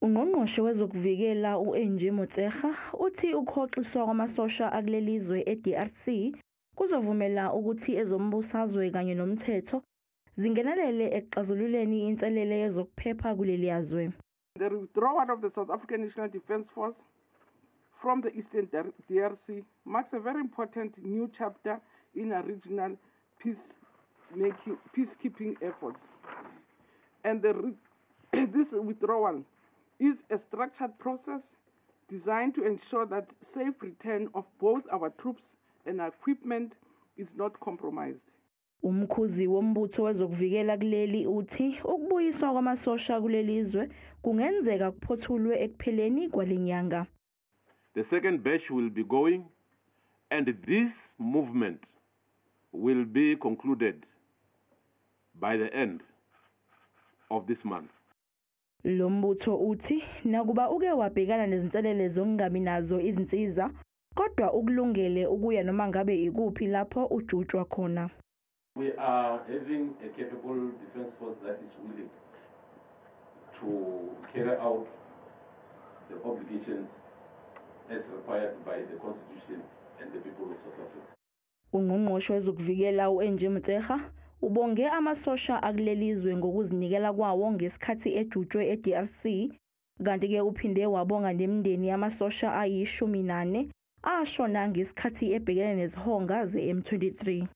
Ungqongqoshe wezokuvikela u-Angie Motshekga uthi ukuhoxiswa kwamasosha akuleli zwe e-DRC kuzovumela ukuthi ezombusazwe kanye nomthetho zingenelele ekuxazululeni inselele yezokuphepha kuleliya zwe. The withdrawal of the South African National Defence Force from the Eastern DRC marks a very important new chapter in our regional peacekeeping efforts. And this withdrawal is a structured process designed to ensure that safe return of both our troops and our equipment is not compromised. Umkhuzi wombutho wezokuvikela kuleli uthi ukubuyiswa kwamasosha kuleli zwe kungenzeka kuphothulwe ekupheleni kwalenyanga. The second batch will be going, and this movement will be concluded by the end of this month. Lo mbutho uthi nakuba uke wabhekana nezinselele zokungabi nazo izinsiza, kodwa ukulungele ukuya noma ngabe ikuphi lapho ujutshwa khona. We are having a capable defense force that is willing to carry out the obligations as required by the Constitution and the people of South Africa. Ungqongqoshe wezokuvikela u-Angie Motshekga ubonge amasosha akuleli zwe ngokuzinikela kwawo ngesikhathi ejutshwe e-DRC, kanti-ke uphinde wabonga nemindeni yamasosha ayi-14 ashona ngesikhathi ebhekene nezihonga ze-M23.